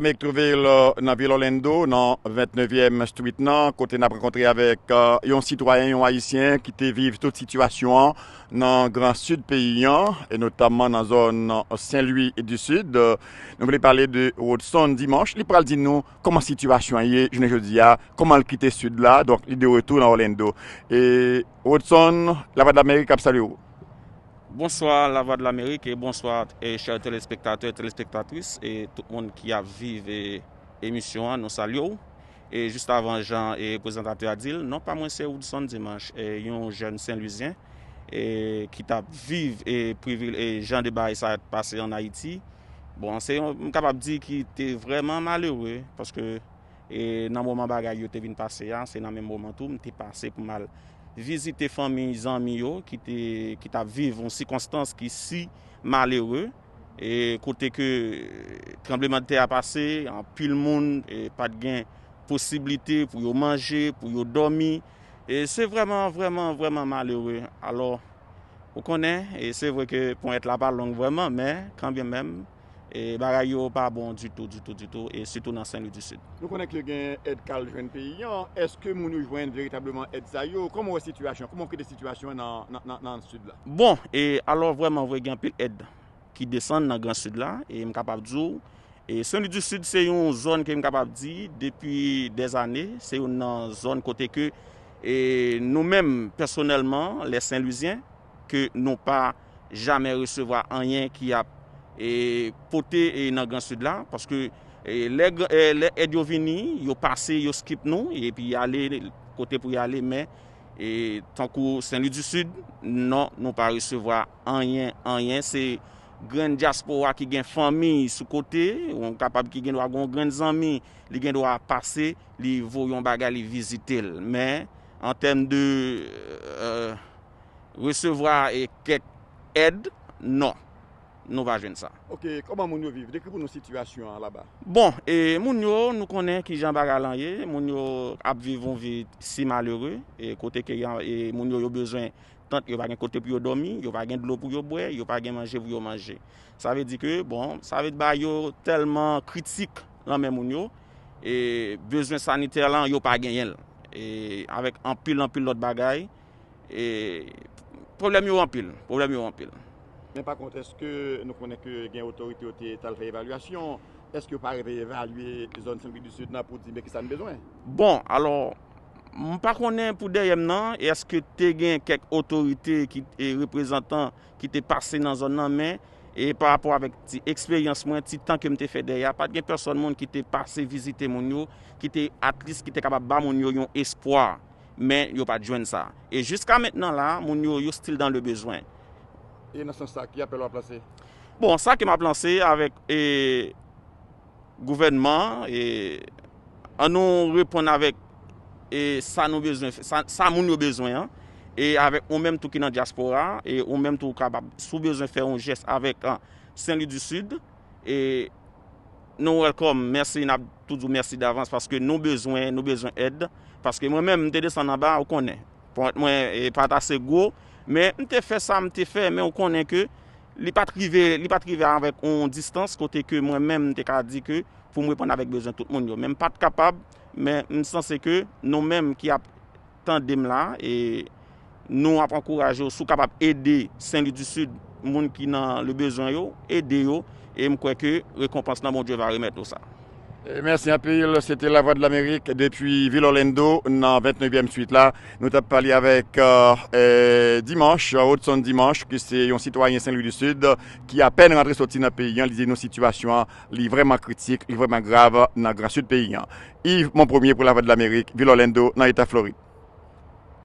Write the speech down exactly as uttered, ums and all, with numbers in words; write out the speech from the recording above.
Spectreville, euh, nan vil Orlando, nan vennnevyèm Street nan, kote n ap rankontre avèk, euh, yon sitwayen, yon Ayisyen ki te viv tout sitiyasyon an nan Gran Sid peyi an, e notamman nan zòn, euh, Sen Lwi di Sid. Euh, nou vle pale de Rodson Dimanche. Li pral di nou kòman sitiyasyon an ye jounen jodi a, kòman l kite Sid la, donk li de retou nan Orlando. E Rodson, Lavwadlamerik ap salye w. Bonswa, Lavwadlamerik, e bonswa, e chè telespektatè, telespektatris, e tout moun ki ap viv, e, emisyon an, nou salye w. E jis avan jan, e, prezantatè a di l, non pa mwen se Woodson Dimanche, e, yon jèn Sen Lwizyen, e, ki t ap viv, e, privil-, e, jan de bagay sa t pase ann Ayiti. Bon, se yon, m kapab di ki te vrèman malere, paske, e, nan moman bagay yo te vin pase a, se nan menm moman tou, m te pase pou m al vizite fanmi, zanmi yo, ki te, ki t ap viv yon sikonstans ki si malere, e kote ke tranblemanntè a pase, anpil moun, e, pa t gen posiblite pou yo manje, pou yo dòmi. E se vrèman, vrèman, vrèman malere. Alò, ou konnen, e se vre ke ponyèt la pa long vrèman, men kanmenm, e bagay yo pa bon ditou, ditou, ditou, e sitou nan Sen Lwi di Sid. Nou konnen ke gen èd k al jwenn peyi an. Èske moun yo jwenn veritableman èd sa yo? Kòman w wè sitiyasyon? Kòman w kite sitiyasyon an nan, nan, nan, nan Sid la? Bon, e alò vrèman vre gen anpil èd ki desann nan Gran Sid la, e m kapab di w, e Sen Lwi di Sid se yon zòn ke m kapab di depi dèzane, se youn nan zòn kote ke, e nou menm pèsonèlman, lè Sen Lwizyen, ke nou pa jamè resevwa anyen ki ap, e, pote, e, nan Gran Sid la, paske, e, lè, gran- e, lè èd yo vini, yo pase, yo skip nou, epi y ale kote pou y ale, men, e, tankou Sen Lwi di Sid, non, nou pa resevwa anyen, anyen. Se grenn dyaspora ki gen fanmi sou kote, ou kapab ki gen dwa gen yon grenn zanmi, li gen dwa pase, li voye yon bagay, li vizite l. Men, an tèm de, e, resevwa e kèk èd, non. Nou pa jwenn sa. Ok, kòman moun yo viv? Dekri pou nou sitiyasyon an laba. Bon, e moun yo, nou konnen kijan bagay lan ye. Moun yo ap viv yon vi si malere, e kote ke y a, e moun yo, yo bezwen tant, yo pa gen kote pou yo dòmi, yo pa gen dlo pou yo bwè, yo pa gen manje pou yo manje. Sa vle di ke, bon, sa vle di bagay yo tèlman kritik lan men moun yo, e bezwen sanitè lan, yo pa genyen l. E avèk anpil, anpil lòt bagay, e pwoblèm yo anpil, pwoblèm yo anpil. Men pa kont, èske nou konnen ke gen otorite yo te t al fè evalyasyon? Èske yo pa rive evalye zòn Sen Lwi di Sid nan pou di men kisa n bezwen? Bon, alò, m pa konnen pou dèyè m nan, èske te gen kèk otorite ki, e reprezantan ki te pase nan zòn nan, men, e pa rapò avèk ti eksperyans mwen, ti tan ke m te fè dèyè a, pa t gen pèsòn moun ki te pase vizite moun yo, ki te, at least, ki te kapab ba moun yo yon espwa. Men yo pa t jwenn sa. E jiska mentnan la, moun yo, yo still dans le besoin. E nan sans sa, ki apèl w ap lanse? Bon, sa ke m ap lanse avèk, e, gouvènman an, e, ann nou reponn avèk, e, sa nou bezwen, sa, sa moun yo bezwen an, e avèk ou menm tou ki nan dyaspora, e ou menm tou kapab, si w bezwen fè yon jès avèk, a, Sen Lwi di Sid, e nou welcome, mèsi, n ap tou di w mèsi davans paske nou bezwen, nou bezwen èd. Paske mwen menm, m te desann anba, ou konnen. Ponyèt mwen, e, pa t ase gwo, men m te fè sa m te fè, men ou konnen ke li pa t rive, li pa t rive avèk yon distans kote ke mwen menm m te ka di ke pou m reponn avèk bezwen tout moun yo. Men m pa t kapab, men m sanse ke nou menm ki ap tande m la, e nou ap ankouraje w, si w kapab ede Sen Lwi di Sid, moun ki nan le bezwen yo, ede yo, e m kwè ke rekonpans lan, Bondye va remèt ou sa. E mèsi anpil, se te Lavwadlamerik depi vil Orlando nan vennnevyèm Street la. Nou t ap pale avèk, e, e, Dimanche, Rodson Dimanche, ki se yon sitwayen Sen Lwi di Sid, ki apèn rantre soti nan peyi an. Li di nou sitiyasyon an, li vrèman kritik, li vrèman grav nan Gran Sid peyi an. Yves Monpremier pou Lavwadlamerik, vil Orlando, nan eta Florid.